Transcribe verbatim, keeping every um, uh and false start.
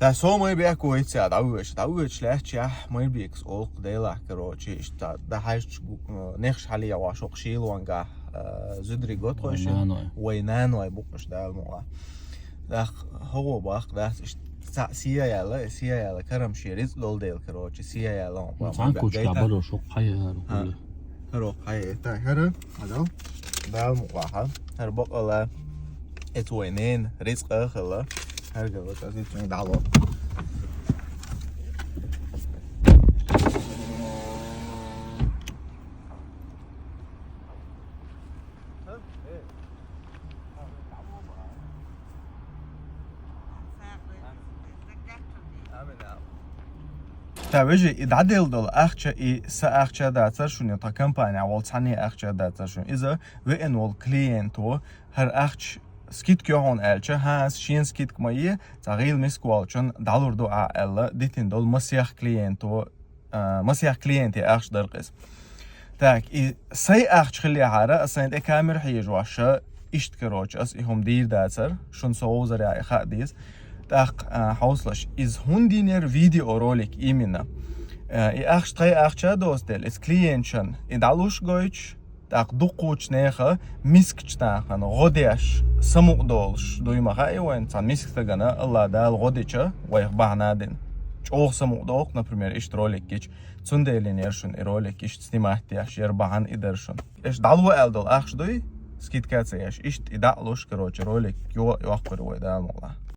Да, со май бехк вайца, дӀавоьдуш, дӀавоьдуш лаьттачехь, май бекс олу делахь, короче, иштта, да хьаьжча гу-, э, нехаш хьалаегӀаш хӀокху шийлонгахь, э, зударий го тхойши? Вай наной. Вай наной бу-кх уьш, Дала мукъ лахь. ТӀаккха хӀокхо боху, дац, иштта цхьаъ сий яьлла, сий яьлла, карам шен рицкъ долу дела, короче, сий яьлла, хӀокхо Ну, цхьана боху, кучкахь гайта. Барош, хӀокху хьайа хӀара А. хӀума. ХӀара хьайа, тӀаккха хӀара, хьажал, Дала мукъ лахь, хӀара бакъала, эца вай ненан рицкъа а хилла, хӀара гала, цӀа зицунга дӀало. Та, вежарий, и дӀаделла долу ахча, и сан ахча дацара шуна, я тхан компанехь волу цхьаннен ахча дацара шуна. Иза веана волу клиенто, хӀара ахча скидка йо хьуна аьлча, хӀан, ас шена скидка ма е, цхьа гӀийла миска волчун дӀалур ду ахь аьлла, дитина долу масех клиенто, а, масех клиенте ахча дара-кх иза. Так, и сайн ахча хиллехьара, ас сайн тӀе камера хьежош, иштта, короче, ас и хӀума дийр дацара, шуна со вовзарехь и хаа деза. ТӀаккха, а, хьовсалаш, иза хӀунда дийнера видеоролик именно? А, и ахча тхайн ахча доцу дела, иза клиенташна и дӀалуш гойтуш, тӀаккха дуккхачу нехан мискачу нахана гӀо деш, самукъадолуш дуй ма хаьа вайна, цхьана миска стагана АллахӀ Дала гӀо дича, вайх бахьана дина. ЧӀогӀа самукъадолу-кх, например, иштта ролик гича. Цундела йинера шуна и ролик иштта снимать деш, яра бахьана и дара шуна. Эш дӀало аьлла долу ахча дуй, скидка ца еш, иштта и дӀа а луш, короче, ролик йо-, йоккхур вай, Дала мукъ лахь.